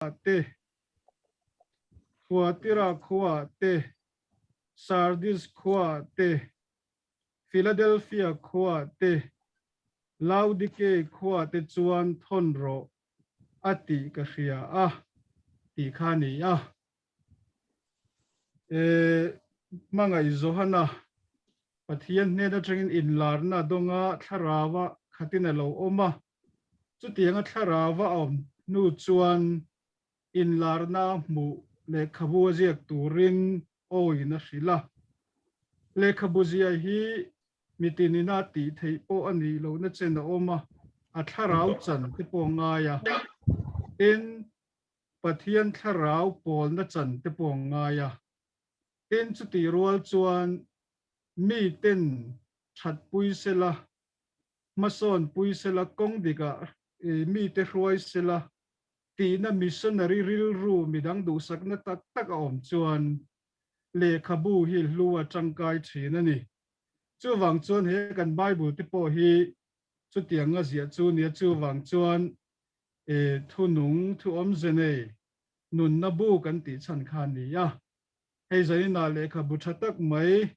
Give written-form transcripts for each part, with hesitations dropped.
te, Thuatira khuaah te, Sardis khuaah te, Philadelphia khuaah te, Laodikei khuaah te chuan thawn rawh a tih ka hria a tih kha a ni a. E, hmangaih Johana, Pathian hnen atangin inlarna dawnga thlarau a khatin a lo awm a, Chutianga thlarau a awm hnu chuan inlarna hmuh lehkhabu a ziak turin awiin a hrilh a. Lehkhabu zia hi mitin ina tih theih pawh a nih lohna chen a awm a, a thlarau chan te pawh a ngai a. Tin, Pathian thlarau pawlna chan te pawh a ngai a. Tin, chutih rual chuan miten thatpui sela hmasawn pui sela, kawng dikah mite hruai sela tihna missionary rilru midang duhsakna tak tak a awm chuan lehkhabu hi hlu a tangkai thin a ni. Chuvang chuan he kan Bible te pawh hi chutianga ziah chu nia, chuvang chuan thunung thu awmze nei nunna bu kan tih chhan kha a ni a. Hei zaninah lehkhabu tha tak mai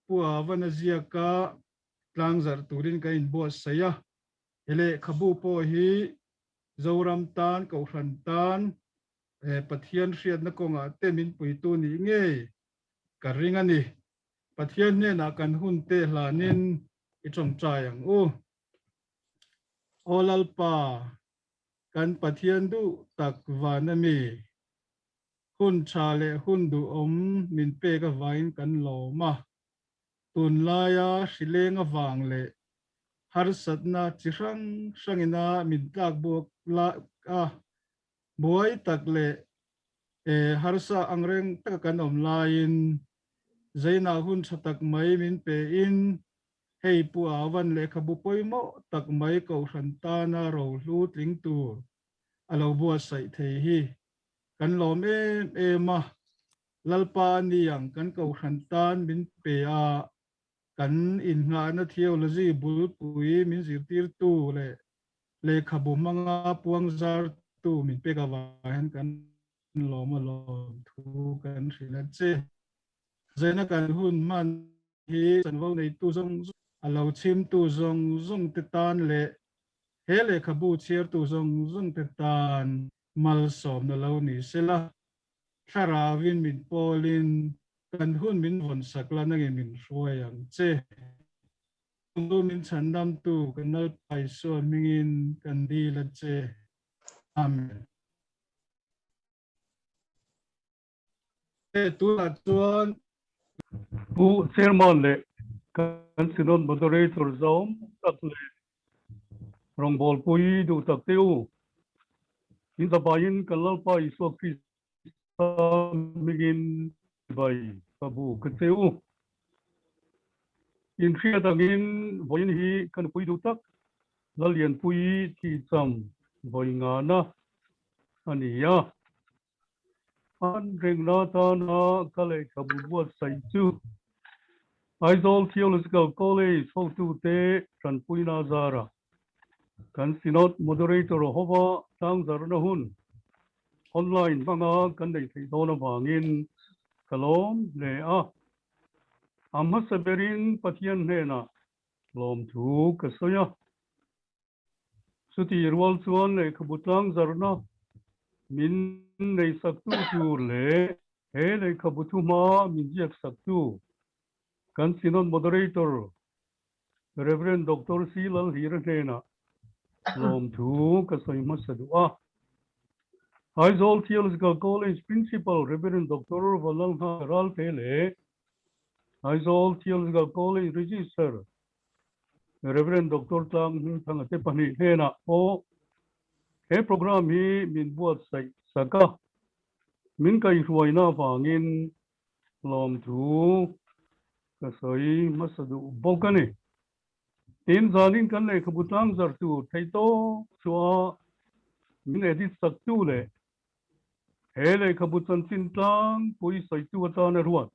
Pu Avana ziaka tlangzarh turin kan inbuatsaih a, he lehkhabu pawh hi Zoram tan, Kohhran tan, Pathian hriatna kawngah te min puitu nih ngei ka ring a ni. Pathian hnenah kan hun te hlanin i tawngtai ang u. Aw Lalpa, kan Pathian duh tak van a mi, hun tha leh hun duhawm min pek avangin kan lawm a. Tunlaia hrileng avang leh harsatna chi hrang hrangina min tlak buak a, buai tak leh harsa angreng taka kan awm laiin Zainah hun tha tak mai min pein hei Pu Avan lehkhabu pawimawh tak mai Kohhran tana rohlu tling tur a lo buatsaih thei hi kan lawm em em a. Lalpa a ni ang, kan Kohhran tan min pe a, kan innghahna theology bulpui min zirtirtu leh lehkhabu hmanga puangzartu min pek avang hian kan lawm a lawm thu kan hrilh a che. Zaina kan hun hman hi chanvo neitu zawng zawng, a lo chhimtu zawng zawng te tan leh he lehkhabu chhiartu zawng zawng te tan malsawmna lo ni sela. Thlarauin min pawlin kan hun min vawn sak la nangin min hruai ang che. Chu min chhandamtu kan Lalpa Isua hmingin kan dil a che. Amen. E tunah chuan Pu Chairman leh kan Synod Moderator zawm tak leh rawngbawlpui duh tak te u, in zabaiin kan Lalpa Isua Krista hmingin chibai ka bu ka che u. In hriat angin vawiin hi ka nupui duh tak Lalianpui thihcham vawi ngana a ni a. An rengna atana ka lehkhabu buatsaih chu Aizawl Theological College hotute tanpuina zara kan Synod Moderator hova tlangzarhna hun online hmanga kan neih theih dawn avangin ka lawm hle a. A hmasa berin Pathian hnenah lawmthu ka sawi a. Chutih rual chuan lehkhabu tlangzarhna min neisaktu tur leh he lehkhabu thuhma min ziaksaktu kan Synod Moderator Rev. Doctor C. Lalhira hnenah lawmthu ka sawi hmasa duh a. Aizawl Theological College Principal Rev. Doctor Vanlalngha Ralte leh Aizawl Theological College Registrar Rev. Doctor Tlang Hmingthanga te pahnih hnenah pawh he programme hi min buatsaih sak a, min kaihruaina avangin lawmthu ka sawi hmasa duh bawk a ni. Tin, zanin kan lehkhabu tlangzar tur theih tawk chhuah min edit saktu leh he lehkhabu chanchin tlangpui sawitu atana ruat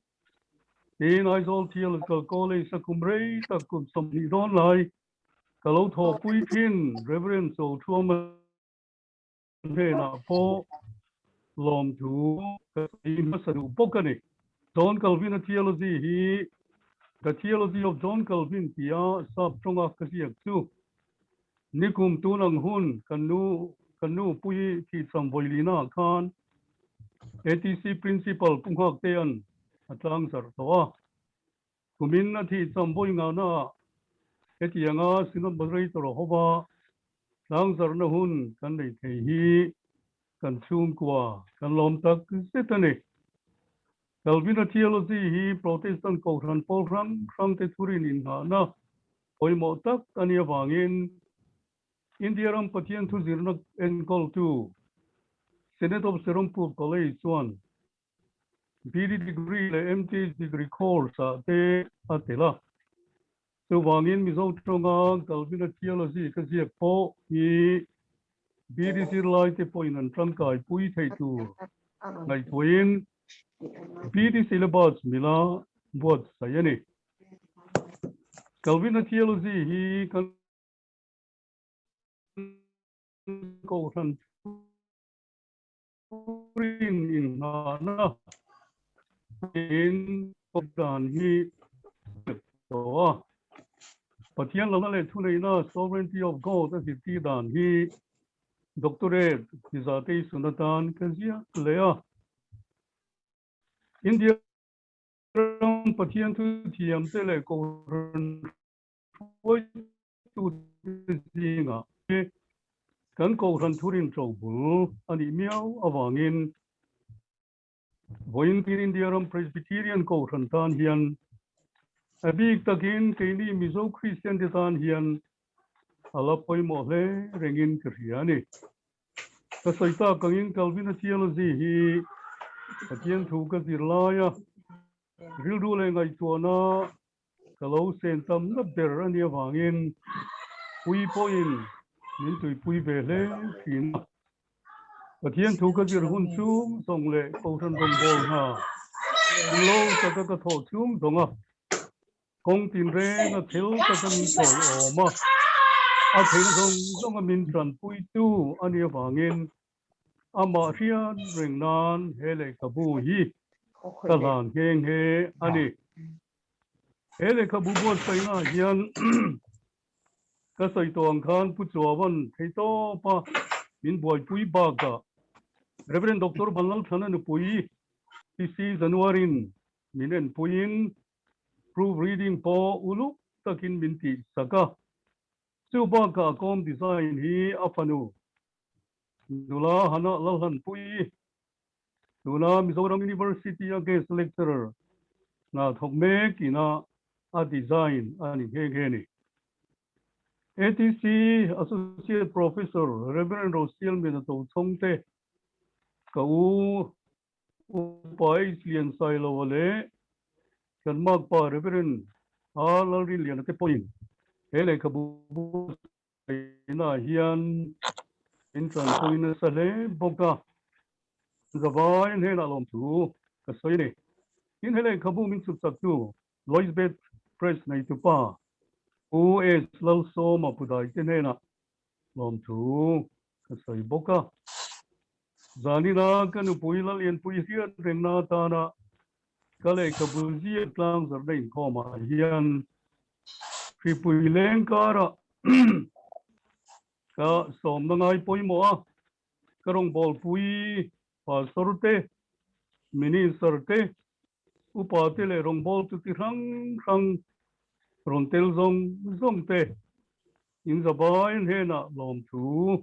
Tin, Aizawl Theological College a kum rei tak kum 20 dawn lai ka lo thawhpui thin Rev. Chawlthuama hnenah pawh Lawmthu ka sawi hmasa duh bawk a ni. John Calvin-a theology hi The Theology of John Calvin tia sap tawnga ka ziak chu nikum tun ang hun kan nu kan nu pui thihcham vawilina khan ATC Principal Pu Nghaktea'n a tlangzarh tawh a. Kumin a thihcham vawi ngahnaah hetianga Synod Moderator hova tlangzarhna hun kan nei thei hi kan chhungkua kan lawm tak zet a ni. Calvin-a theology hi Protestant kohhran pawl hrang hrangte thurin inngahna pawimawh tak a nih avangin India ram Pathian thuzirna enkawltu Senate of Serampore College chuan BD degree leh MTh degree course ah te a tel a. Chuvangin Mizo tawnga Calvin-a theology ka ziak pawh hi BD zirlai te pawhin an tangkai pui theih tur ngaihtuahin BD syllabus mila buatsaih a ni. Calvin-a theology hi kan kohhran Turin inngahna in dan hi tawh a. Pathian lohna leh thuneihna, sovereignty of God, a zirtir dan hi doctorate dissertation atan ka ziak leh a. India ram Pathian thuthiamte leh Kohhran hruaitute zingah kan Kohhran thurin ṭobul a nih miau avangin vawiin India ram Presbyterian Kohhran tan hian a bik takin keini Mizo Kristian te tan hian a la pawimawh hle rengin ka hria a ni. Ka sawi tak angin Calvin-a theology hi Pathian thu ka zir laia rilru leh ngaihtuahna Ka lo sen tam na ber a nih avangin pui pawhin min tuipui ve hle thin a. Pathian thu ka zir hun chhung zawng leh Kohhran rawngbâwl hna lo taka ka thawh chhung zawng a, kawng tinreng a thil taka min chawi awm a, a theihna zawng zawnga min tanpuitu a nih avangin amah hriat reng nan he lehkhabu hi ka hlan nghe nghe a ni. He lehkhabu buatsaihnaah hian ka sawi tawh ang khan Pu Chuavan theitawpa min buaipui bakah Rev. Doctor Vanlalthana nupui PC January-in min enpuiin proof reading pawh uluk takin min tihsak a. Chu bakah kawm design hi a fanu nula Hannah Lalhlanpuii Tuna Mizoram University a guest lecturer hna thawk mek ina a design a ni nghe nghe ni. ATC Associate Professor Rev. Rosialmena Tochhawngte, ka u Upa H. Liansailova leh kan makpa Rev. R. Lalrinliana te pawhin he lehkhabu Inah hian in tanpui nasa hle bawk a, zavai hnenah lawmthu ka sawi a ni. Tin, he lehkhabu min chhukchaktu Loisbeth Press neitupa Pu S. Lalsawma Pudaite hnenah lawmthu ka sawi bawk a. Zanina ka nupui Lalianpui hriat rengna atana ka lehkhabu ziak tlangzarhna inkhawmah hian Hripui leng karah ka sawmna ngai pawimawh a, ka rawngbawlpui pastor te, minister te, upa te leh rawngbawltu chi hrang hrang rawn tel zawng zawng te in zabai hnenah lawmthu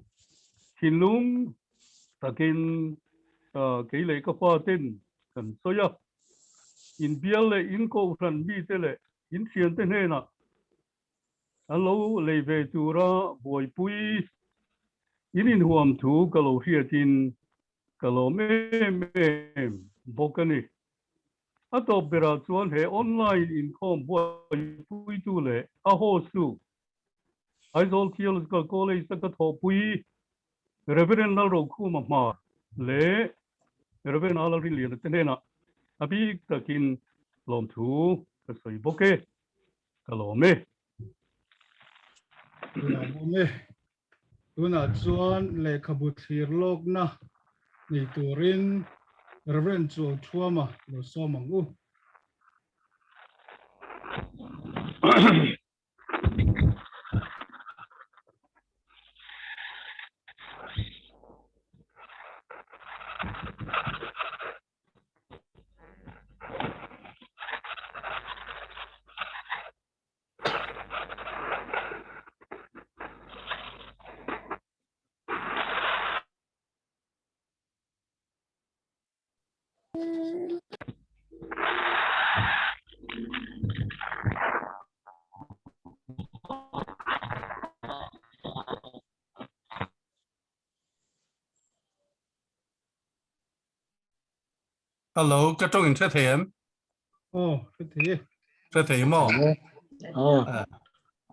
thinlung takin kei leh ka fa ten kan sawi a, inbial leh inkohhran mite leh In thiante hnenah an lo lei ve tura buaipui in inhuam thu ka lo hriatin ka lawm em em bawk a ni. A tawp berah chuan he online inkhawm buaipuitu leh a host-tu Aizawl Theological College-a ka thawhpui Reverend Lalrokhuma Hmar leh Reverend A Lalrinliana te hnenah a bik takin lawmthu ka sawi bawk e, ka lawm e. Lawm e. Tunah chuan lehkhabu thlir lawkna nei turin Reverend Chuauthuama lo sawm ang u. Hello, ka tawng in hre thei em? Aw, hre thei e. Hre thei maw? Aw.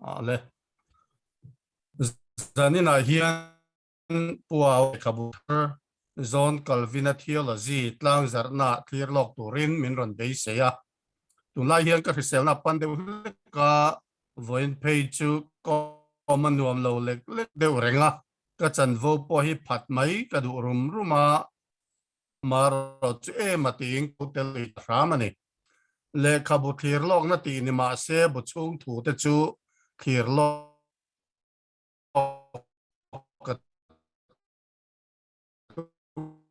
A le. Zaninah hian Puau lehkhabu thar John Calvin-a theology tlangzarhna thlir lawk turin min rawn beisei a. Tunlai hian ka hriselna pan deuh hlek a, vawiin phei chu kawm a nuam lo lek lek deuh reng a, ka chanvo pawh hi phat mai ka duh rum rum a, marawh chu em a tiin ko tel lui ta hram a ni. Lehkhabu thlir lawkna tih ni mah se bu chhung thu te chu thlir lawk ka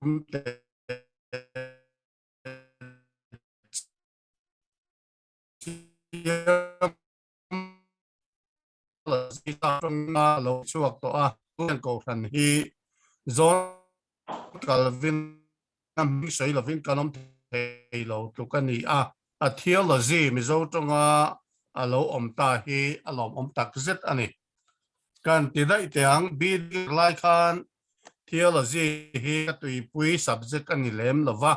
tum teh chiam lo chhuak tawh a kohhran hi John Calvin a hming sawi lovin kan awm thei lo tluk a ni a a theology Mizo tawnga a lo awm ta hi a lawmawm tak zet a ni. Kan ti daih teh ang, BD lai khan theology hi ka tuipui subject a ni lem lo va,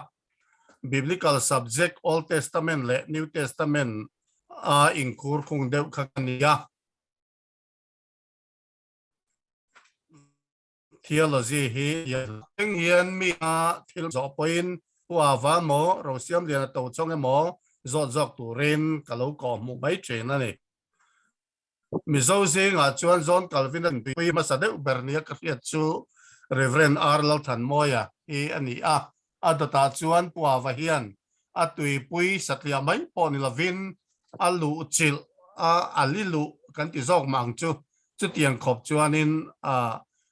Biblical subject Old Testament leh New Testament a inkhur khung deuh kha ka ni a. Theology hi eng hian mi a thil zawh pawhin Pu Ava maw Rosiamliana to chawng emaw zawt zawk turin ka lo kawh hmuh mai thin a ni. Mizo zingah chuan John Calvin a tui hmasa deuh ber nia ka hriat chu Rev. R. Lalthanmawia hi a ni a, a dawtah chuan Pu Ava hian a tuipui satliah mai pawh ni lovin a luh chilh a, a li luh kan ti zawk mah ang chu. Chutiang khawp chuanin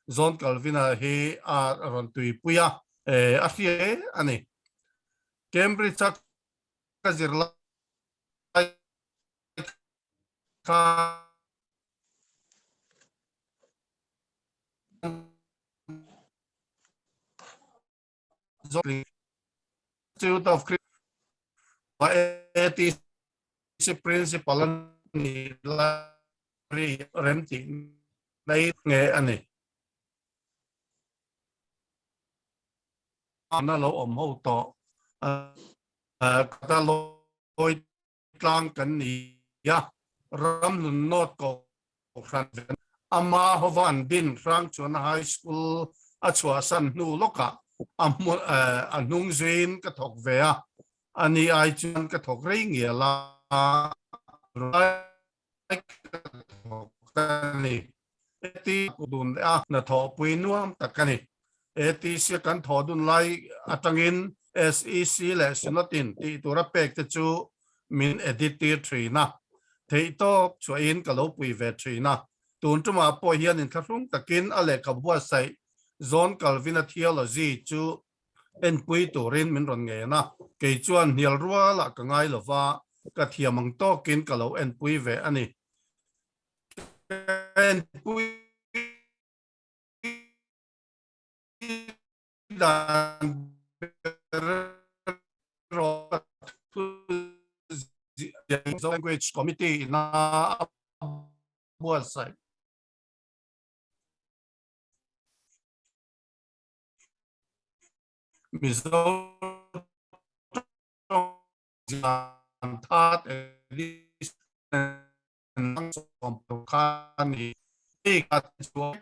John Calvin-a hi a rawn tuipui a, a hria hle a ni. Cambridge-a ka zirlai kha Institute of ATC Principal a ni lai rem tih mai nge a ni. Na lo awm ho tawh ka lawi tlang kan ni a, Ramhlun North Kohhran ama hova an din Hrangchuana High School a chhuahsan hnu lawkah a hmun a hnung zuiin ka thawk ve a, ani ai chuan ka thawk rei ngial a, ka thawk a ni. Heti dun leh a hnathawhpui nuam tak a ni. ATC a kan thawh dun lai atangin SEC leh Synod-in tih tura pek te chu min edit tir thin a, theihtawp chhuahin ka lo pui ve thin a. Tun tumah pawh hian inthlahrung takin a lehkha buatsaih John Calvin-a theology chu enpui turin min rawn ngen a, kei chuan hnial rualah ka ngai lova, ka thiam ang tawkin ka lo enpui ve a ni. Enpui dan ber Language Committee ina a buatsaih. Mizo tawng that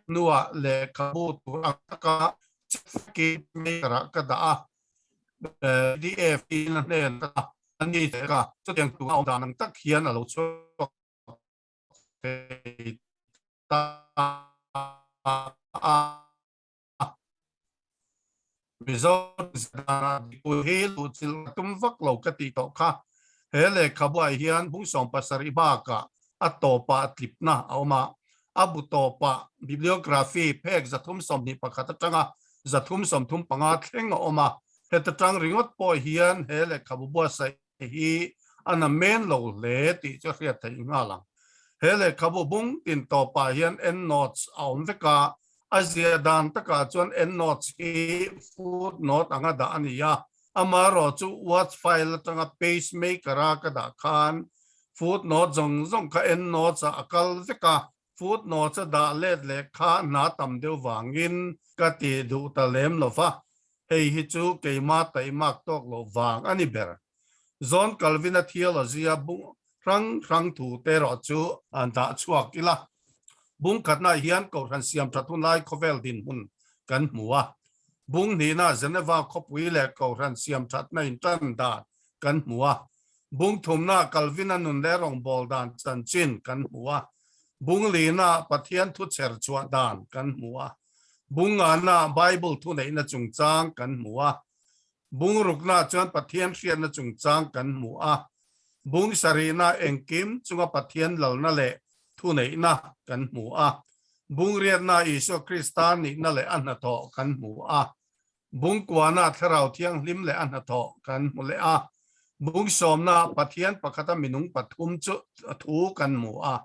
hnuah lehkhabu tur ang taka maker-ah ka dah a, pdf in a hnen a ni a, chutiang tur a awm dan ang tak hian a lo chhuak thei ta a. Mizo zirna dikpui hi luhchilh ka tum vak lo ka tih tawh kha. He lehkhabuah hian bung 70 bakah a tawpah tlipna a awm a, a bu tawpah bibliography phek 321 atanga 335 thleng a awm a. Heta tang ringawt pawh hian he lehkhabu buatsaih hi a na men lo hle tih chu a hriat theih nghal ang. He lehkhabu bung tin tawpah hian endnotes a awm vek a, a zia dan takah chuan endnotes hi footnote anga dah a ni a, amaherawh chu Word file atanga pagemaker a ka dah khan footnote zawng zawng kha endnotes ah a kal vek a, footnotes a dah let leh kha hna tam deuh vangin ka ti duh ta lem lo va, hei hi chu keimah taihmak tawk loh vang a ni ber. John Calvin-a theology-a bung hrang hrang thu te erawh chu an dah chhuak ila. Bung khatnaah hian Kohhran siam that hun lai khawvel dinhmun kan hmu a. Bung hnihnaah Geneva khawpui leh Kohhran siam thatna intan dan kan hmu a. Bung thumnaah Calvin-a nun leh rawngbâwl dan chanchin kan hmu a. Bung linaah Pathian thu chher chhuah dan kan hmu a. Bung nganaah Bible thuneihna chungchang kan hmu a. Bung ruknaah chuan Pathian hriatna chungchang kan hmu a. Bung sarihnaah engkim chunga Pathian lalna leh thuneihna kan hmu a. Bung riatnaah Isua Krista nihna leh a hnathawh kan hmu a. Bung kuanaah Thlarau Thianghlim leh a hnathawh kan hmu leh a. Bung sawmnaah Pathian pakhata minung pathum chu thu kan hmu a.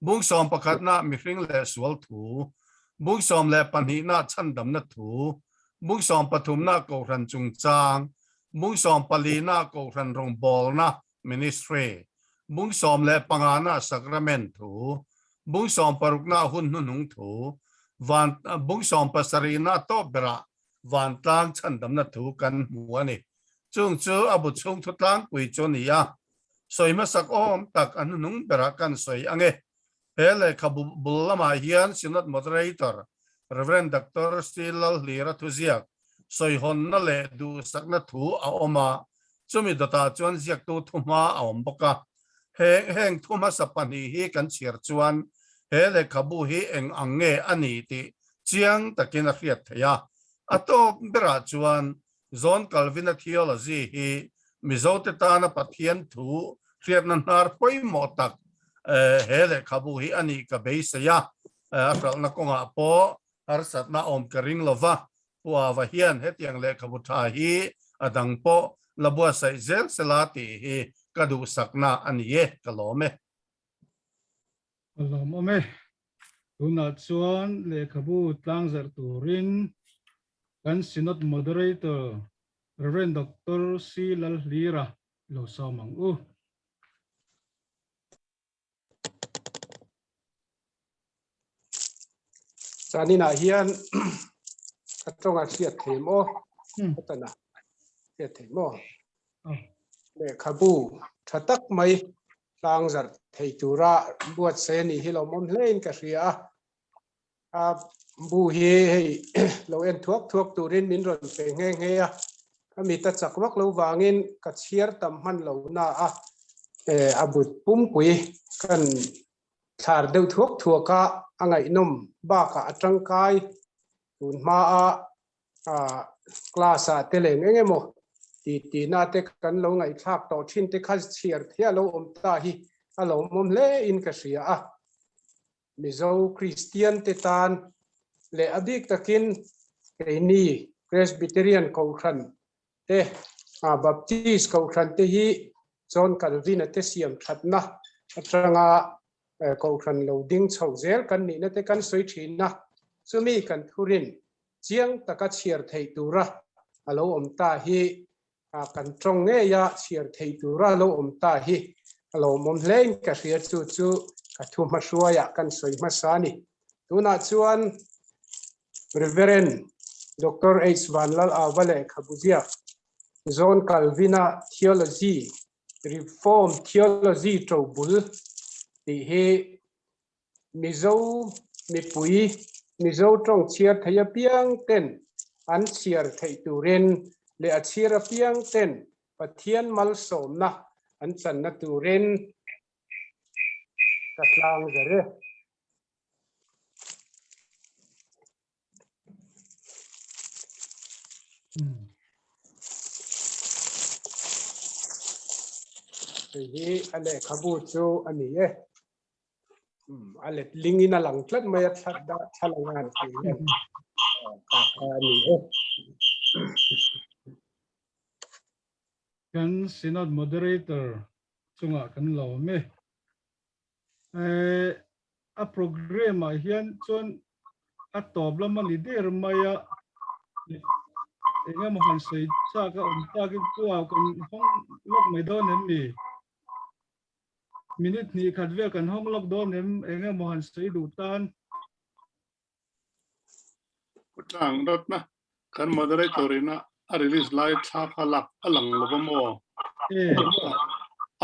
Bung sawm pakhatnaah mihring leh sual thu. Bung 12naah chhandamna thu. Bung 13naah Kohhran chungchang. Bung 14naah Kohhran rawngbawlna, ministry. Bung 15naah Sacrament thu. Bung 16naah hun hnuhnung thu. Van Bung 17naah tawp berah vantlang chhandamna thu kan hmu a ni. Chung chu a bu chhung thu tlangpui chu a ni a. Sawi hmasak awm tak a hnuhnung berah kan sawi ang e. He lehkhabu bul lamah hian Synod Moderator Rev. Doctor C. Lalhlira thuziak sawihawnna leh duhsakna thu a awm a, chumi dawtah chuan ziaktu thuhma a awm bawk a. Heng heng thu hmasa pahnih hi kan chhiar chuan he lehkhabu hi eng ang nge a ni tih chiang takin a hriat theih a. A tawp berah chuan John Calvin-a theology hi Mizote tana Pathian thu hriatna hnar pawimawh tak he lehkhabu hi a nih ka beisei a, a hralhna kawngah pawh harsatna awm ka ring lo va, Pu Ava hian hetiang lehkhabu tha hi a dang pawh la buatsaih zel sela tih hi ka duhsakna a ni e, ka lawm e. Ka lawm awm e. Tunah chuan lehkhabu tlangzarh turin kan Synod Moderator Rev. Doctor C. Lalhlira lo sawm ang u. Zaninah hian ka tawnga hriat thei maw? Ka tana hriat thei maw? Lehkhabu tha tak mai tlangzarh thei tura buatsaih a nih hi lawmawm hlein ka hria a. A bu hi hei lo en thuak thuak turin min rawn pe nghe nghe a. Ka mit a chak vak lo vangin ka chhiar tam hman lo na a. A but pumpui kan thlar deuh thuak thuak a, a ngaihnawm bakah a tangkai tun hma a class ah te leh eng emaw ti tihna te kan lo ngaihthlak tawh thin te kha chhiar thei a lo awm ta hi a lawmawm hle in ka hria a. Mizo Kristian te tan leh a bik takin keini Presbyterian Kohhran te Baptist Kohhran te hi John Calvin-a te siam thatna atanga Kohhran lo ding chho zel kan nihna te kan sawi thin a, chumi kan thurin chiang taka chhiar theih tura a lo awm ta hi kan tawng ngei a, chhiar theih tura a lo awm ta hi a lawmawm hlein ka hria chu chu ka thu hmahruaiah kan sawi hmasa a ni. Tunah chuan Reverend Doctor H. Vanlal Ava lehkhabu ziak John Calvin-a Theology, Reform Theology ṭobul tih hi Mizo mipui, Mizo tawng chhiar thei apiang ten an chhiar theih turin leh a chhiar apiang ten Pathian malsawmna an channa turin ka tlang ber e. Hei hi a lehkhabu chu a ni e. A let lingin a lang tlat mai a thla thla lang a han tih hian kha kha a ni e. Kan Synod Moderator chungah kan lawm e. A program ah hian chuan a tawp lam a ni der mai a, eng emaw han sawi chak a awm takin puau kan hawng lawk mai dawn em ni? Minute hnih khat vel kan hawng lawk dawn em eng emaw han sawi duh tan? Tlang rawtna kan moderator ina a release lai thla kha lak a lang lo va maw?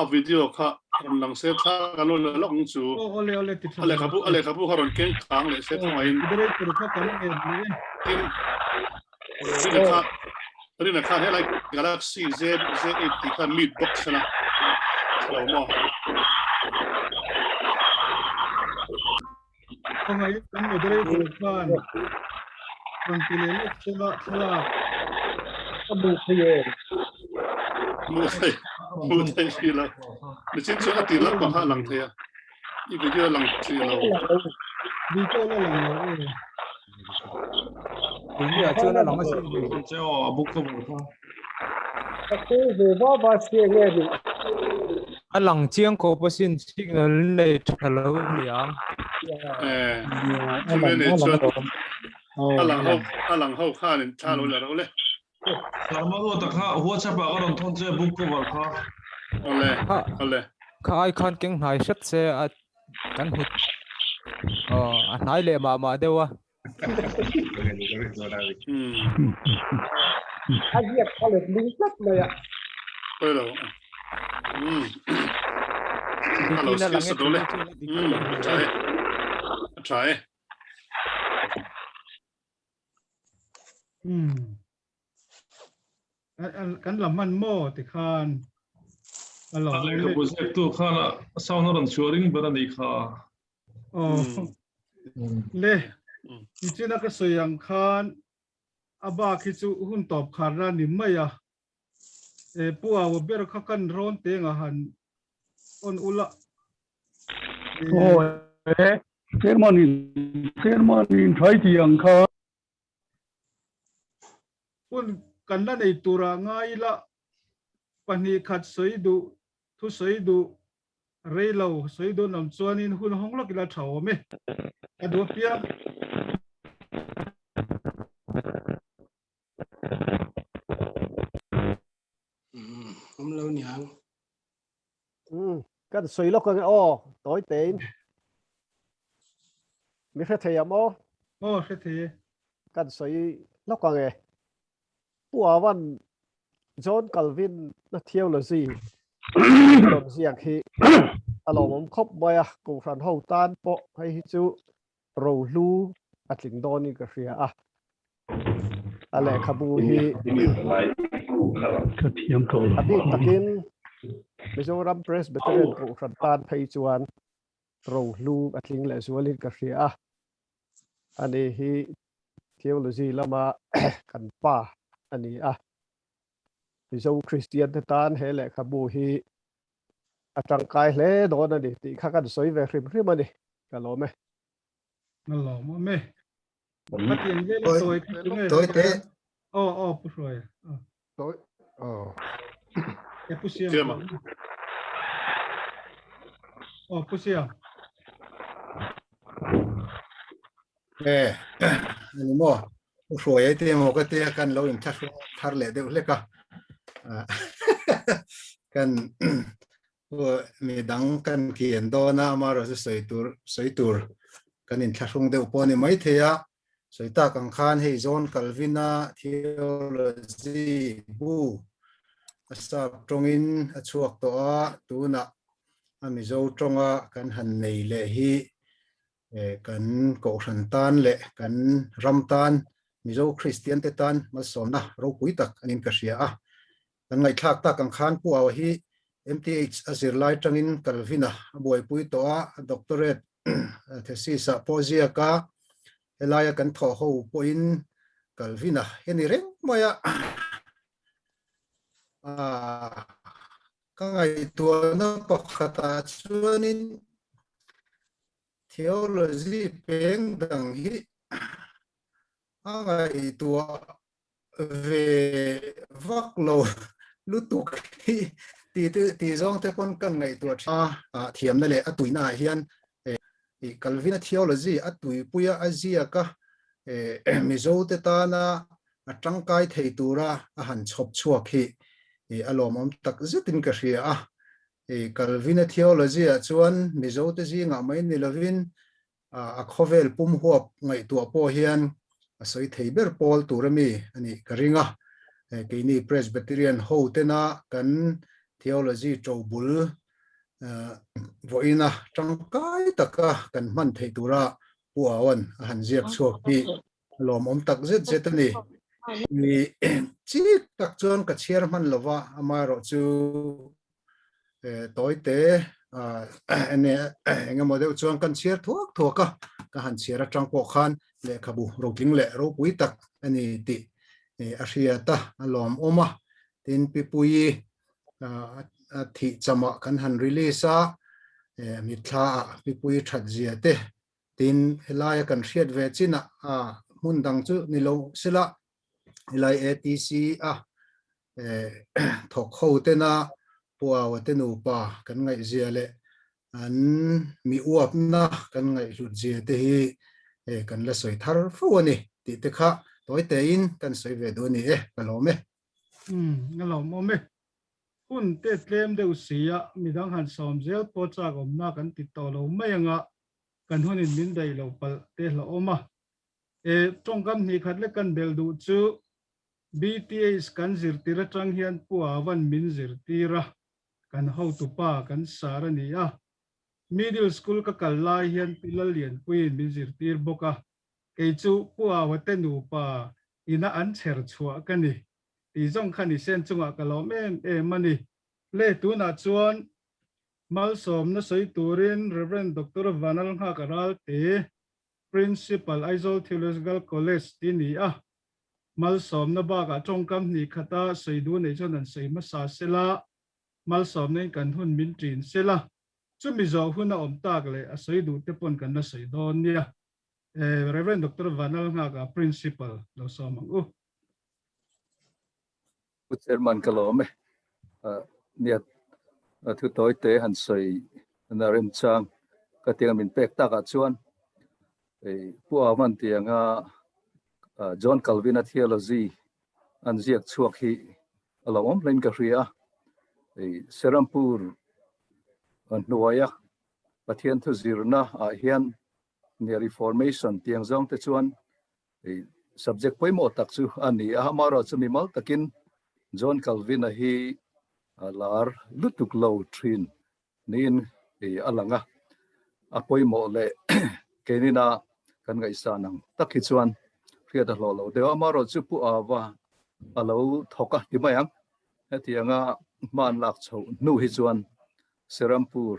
A video kha rawn lang se thla kan lo la lawk ang chu. A lehkhabu a lehkhabu kha rawn keng kang leh se thawngaiin. Moderator kha kan en leh e. Tin, Rina kha Rina khan helai Galaxy Z Z8 tih kha mute bawk sela lo maw? Khawngaih kan moderator khan rawn ti leh lawk sela thlalak a hmu thei em? Hmu thei, hmu thei si lo. Michin chu a ti lawk ang kha a lang thei a. I video a lang si lo. Video la lang lo e. Keini ah chuan a lang asin. Che aw a book cover kha. Ka kul ve va va si nge ni. A lang chiang khawp asin signal nei tha lo niang. Eh, chumi nei chuan a lang ho a lang ho khan in thla lo la ro le. Sarma ruata kha WhatsApp ah ka rawn thawn che book cover kha. Ole ole. Kha ai khan keng hnai hret se a kan hmu aw a hnai leh mah mah deuh a. A ziak kha let ling tlat mai a. Pawi lo. A lo skill sa dawh le. A tha e. A tha e. Kan la hman maw ti khan a lo. A lehkhabu ziaktu khan a sound a rawn chhuah ring ber a nih kha. Aw le nichina ka sawi ang khan a bak hi chu hun tawp kharna a ni mai a, e pu Awa ber kha kan rawn teng a han on ula. Aw e chairman in chairman in thai ti ang kha. Hun kan la nei turah ngai ila pahnih khat sawi duh thu sawi duh Rei lo sawi dawn lam chuanin hun hawng lawk ila tha awm e. A duh apiang. Awm lo niang. Kan sawi lawk ang e aw, tawi tein. Mi hre thei ang aw? Aw, hre thei e. Kan sawi lawk ang e. Pu Avan John Calvin na theology a rawn ziak hi a lawmawm khawp mai a, Kohhran ho tan pawh hei hi chu rohlu a tling dawnin ka hria a, a lehkhabu hi a bik takin Mizoram Presbyterian Kohhran tan phei chuan rohlu a tling lehzualin ka hria a. Ani hi theology lama kan pa a ni a. Mizo Kristian te tan he lehkhabu hi a tangkai hle dawn a ni tih kha kan sawi ve hrim hrim a ni. Ka lawm e. Ka lawm awm e. Khatiang vel a tawi kha chu nge. Tawi te. Aw aw Pu Hruaia. Tawi aw. E Pu Siam. Aw Pu Siam. E ani maw Pu Hruaia te maw ka tia kan lo in thar leh deuh hlek a. Kan mi dang kan kian dawn a amaherawh chu sawi tur sawi tur kan inthlahrung deuh pawh a ni maithei a sawi tak ang khan hei John Calvin-a theology bu a sap tawngin a chhuak tawh a tunah a Mizo tawnga kan han nei leh hi kan kohhran tan leh kan ram tan Mizo Kristian te tan malsawmna ropui tak anin ka hria a. Kan ngaihthlak tak ang khan Pu Aua hi MTH a zirlai tangin Calvin-a a buaipui tawh a, a doctorate thesis ah pawh ziak a, helaia kan thawh ho pawhin Calvin-a hi a ni reng mai a. Ka ngaihtuahna pakhatah chuanin theology peng dang hi a ngaihtuah ve vak lo lutuk hi ti te ti zawng te pawn kan ngaihtuah thin a, thiamna leh a tuina ah hian eh Calvin-a theology a tuipuia a ziak a eh Mizo te tana a tangkai thei tura a han chhawp chhuak hi eh a lawmawm tak zetin ka hria a, eh Calvin-a theology ah chuan Mizo te zingah mai ni lovin a khawvel pum huap ngaihtuah pawh hian a sawi thei ber pawl tur a mi a nih ka ring a. Keini Presbyterian ho tena kan theology ṭobul vawiina ṭangkai taka kan hman theih tura Pu Awan a han ziak chhuak hi a lawmawm tak zet zet a ni. Mi chik tak chuan ka chhiar hman lova, amaherawhchu tawite engemaw deuh chuan kan chhiar thuak thuak a, ka han chhiar atang pawh khan lehkhabu rotling leh ropui tak a ni tih a hriat a, a lawmawm a. Tin, Pipuii a thih chamah kan han release a, mitthla ah Pipuii that zia te, tin helaia kan hriat ve chinah hmun dang chu ni lo sela helai ATC a thawk ho tena Puaua te nupa kan ngaihzia leh an mi uapna kan ngaihhlut zia te hi kan la sawi thar fo a ni tih te kha tawi tein kan sawi ve duh a ni e, ka lawm e. Umm, a lawmawm e. Hun te tlem deuh si a, midang han sawm zel pawh chak awmna kan ti tawh lo mai anga kan hunin min daih lo palh te hlauhawm a. E, tawngkam hnih khat lek kan belh duh chu BTH kan zirtir atang hian Pu Avan min zirtir a, kan hotupa kan sar a ni a. Middle school ka kal lai hian Pi Lallianpuiin min zirtir bawk a, kei chu Pu Awa te nupa ina an chher chhuah ka ni tih zawng kha ni sen chungah ka lawm em em a ni. Le tunah chuan malsawmna sawi turin Rev. Doctor Vanlalnghaka Ralte Principal, Aizawl Theological College ti ni a, malsawmna bakah tawngkam hnih khata sawi duh neih chuan an sawi hmasa sela, malsawmna in kan hun min ṭin sela, chumi zawh hun a awm tak leh a sawi duh te pawn kan la sawi dawn nia. Rev. Doctor Vanlalnghaka, Principal, lo sawm ang u. Pu Chairman ka lawm e. Nia thu tawi te han sawi na remchang ka tiang min pek takah chuan Pu Aman tianga John Calvin-a theology an ziak chhuak hi a lo awm hlein ka hria a. Serampur hnuaia Pathian thu zirna ah hian nia Reformation tiang zawng te chuan Hei subject pawimawh tak chu a ni a, amaherawh chu mimal takin John Calvin-a hi a lar lutuk lo thin niin a lang a, a pawimawh leh keinina kan ngaihsan ang tak hi chuan hriat a hlawh lo deuh a, amaherawh chu Pu Ava a lo thawk a ti mai ang, hetianga hman lak chhoh hnu hi chuan Serampur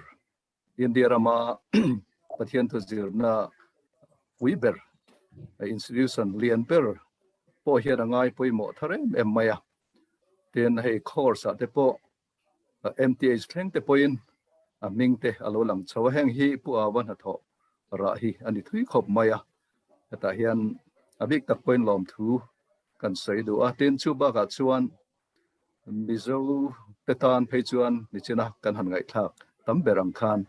India rama Pathian thu zirna pui ber, institution lian ber pawh hian a ngai pawimawh thar em em mai a. Tin, hei course ah te pawh MTH thleng te pawhin a hming te a lo lang chho a. Heng hi Pu Ava hnathawh rah hi a ni thui khawp mai a. Hetah hian a bik tak pawhin lawmthu kan sawi duh a. Tin, chu bakah chuan Mizo te tan phei chuan nichina kan han ngaihthlak tam ber ang khan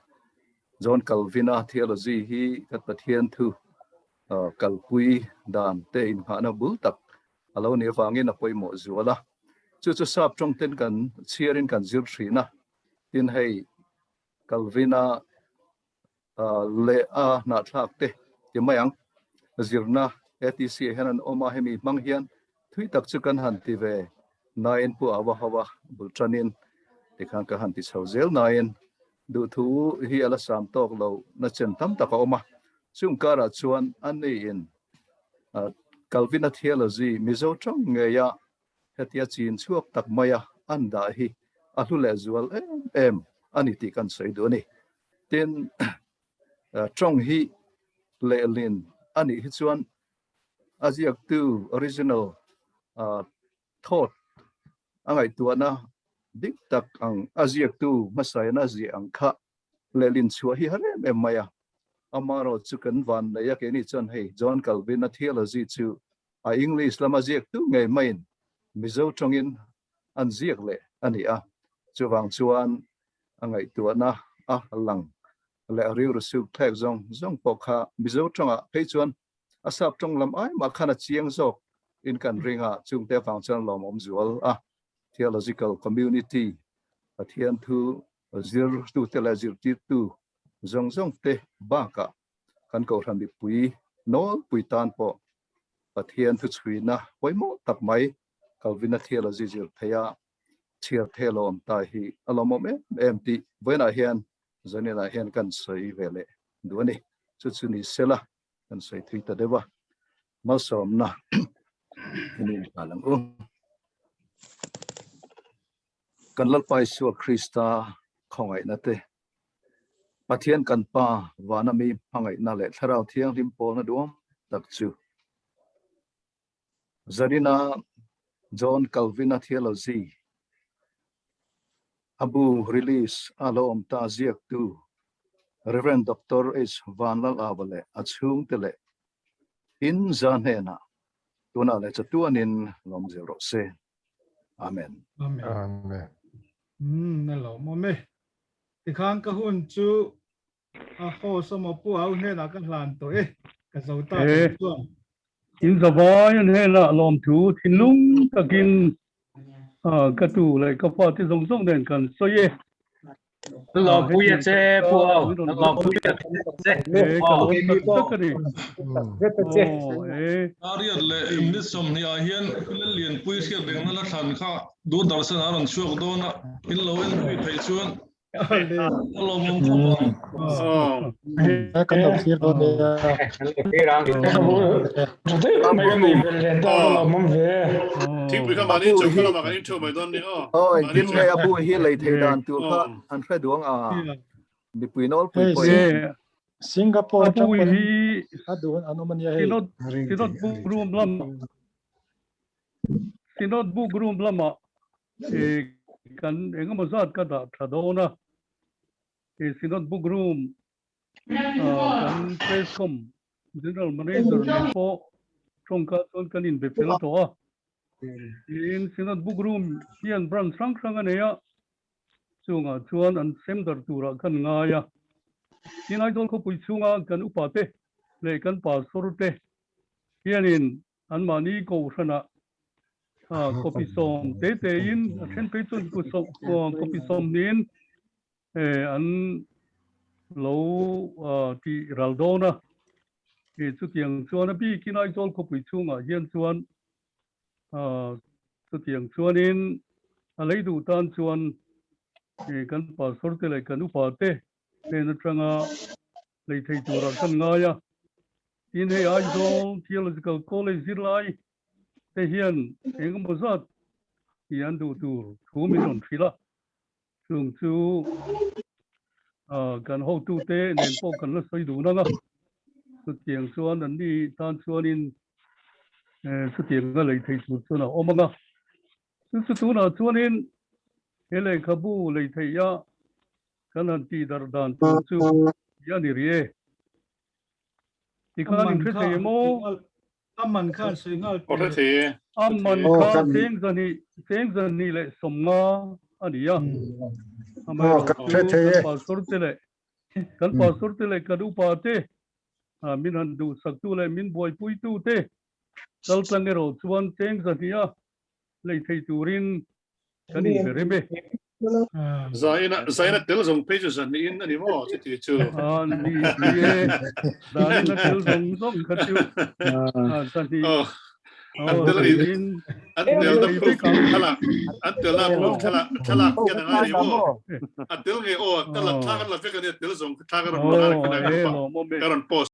John Calvin-a theology hi kan Pathian thu kalpui dan te inngahna bul tak a lo nih avangin a pawimawh zual a. Chu chu sap tawng ten kan chhiarin kan zir thin a, tin hei Calvin-a leh a hnahthlak te ti mai ang. Zirna ATC ah hian an awm a, hemi hmang hian thui tak chu kan han ti ve nain pu Awa Hawa bul tanin tikhan ka han ti chho zel nain duhthu hi a la sam tawk lo na chen tam tak a awm a. Chung karah chuan a niin Calvin-a theology Mizo tang ngeia hetia chin chhuak tak maia an dah hi a hlu leh zual em em a ni tih kan sawi duh a ni. Tin, tawng hi lehlin a nih hi chuan a ziaktu original thought a ngaihtuahna dik tak ang a ziaktu hmasain a ziah ang kha lehlin chhuah hi har em em mai a. Amaherawh chu kan van nei a, keini chuan hei John Calvin-a theology chu a English lama ziaktu ngei maiin Mizo tawngin an ziak leh a ni a. Chuvang chuan a ngaihtuahna a lang leh a rilru suk thlek zawng zawng pawh kha Mizo tawngah phei chuan a sap tawng lam ai mah khan a chiang zawk in kan ring a, chungte avang chuan lawmawm zual a. Theological community Pathian thu zirtute leh zirtirtu zawng zawng te bakah kan Kohhran mipui nawlpui tan pawh Pathian thuchhuina pawimawh tak mai Calvin-a theology zir theia chhiar thei lo awm ta hi a lawmawm em em tih vawiinah hian Zaninah hian kan sawi ve leh duh a ni. Chu chu ni sela kan sawi thui ta deuh a, malsawmna in inhal ang u. Kan Lalpa Isua Krista khawngaihna te, Pathian kan Pa vana mi hmangaihna leh Thlarau Thianghlim pawlna duam tak chu Zanina John Calvin-a theology a bu release a lo awm ta ziaktu Rev. Doctor H. Vanlalava leh a chhungte leh in za hnenah tunah leh chatuanin lawm zel rawh se. Amen. Amen. Amen. Na lawm awm e. Tikhan ka hun chu A host emaw pu au hnenah ka hlan tawh e, ka zo ta E, tih chuan. in zavai an hnenah lawmthu thinlung takin ka tu leh ka fate zawng zawng nen kan sawi e. Lawmpui a che pu au, lawmpui a che. E, ka lawm tak tak a ni. Aw, e. Ariat leh minute 20 ah hian Lallianpui hriat rengna la thlan kha Doordarshan a rawn chhuak dawn a, in lo en pui theih chuan Kan lo thlir dawn nia. Aw engtin nge a bu hi lei thei dan tur kha an hre duang a mipui nawlpui pawhin. Singapore A bu atang pawn hi a duh an awm ania hei. Synod Synod book room lamah Synod book room lamah kan engemaw zat ka dah tha dawn a, he Synod Book Room kan Prescom General Manager nen pawh tawngka chuan kan inbe fel tawh a. Tin, Synod Book Room hian branch hrang hrang a nei a, chungah chuan an sem dar turah kan ngai a. Tin, Aizawl khawpui chhunga kan upate leh kan pastor te hianin Anmahni kohhranah copy sawm te tein a then phei chuan copy 20in an lo tih ral dawn a. Chutiang chuan a bikin Aizawl khawpui chhungah hian chuan chutiang chuanin a lei duh tan chuan kan pastor te leh kan upa te hnen atanga lei thei turah kan ngai a. Tin hei Aizawl Theological College zirlai te hian eng emaw zat hi an duh tur thu min rawn hrilh a, chung chu kan hotute nen pawh kan la sawi dun ang a, chutiang chuan an ni tan chuanin chutiang a lei thei tur chuan a awm ang a. Chu chu tunah chuanin he lehkhabu lei theih a kan han tih darh dan tur chu hi a ni rih e. Tikhan in hre thei em aw? A man kha an sawi nghal Aw hre thei e. A man kha 250,000 a ni a. Amaherawhchu kan pastor te leh kan pastor te leh kan upa te min han duhsaktu leh min buaipuitu te kal tlang erawh chuan 200 a lei thei turin kan inbe rem e. Zaina zaina tel zawng phei chu zahnihin a ni maw chuti chu. A ni ni e. Zaina tel zawng zawng kha chu zahnih. An tel a ni. An tel na proof thlalak an tel na proof thlalak thlalak hian a ngai ni maw. A tel nge aw ka la thla kan la vek a nia tel zawng thla ka rawn ka rawn post.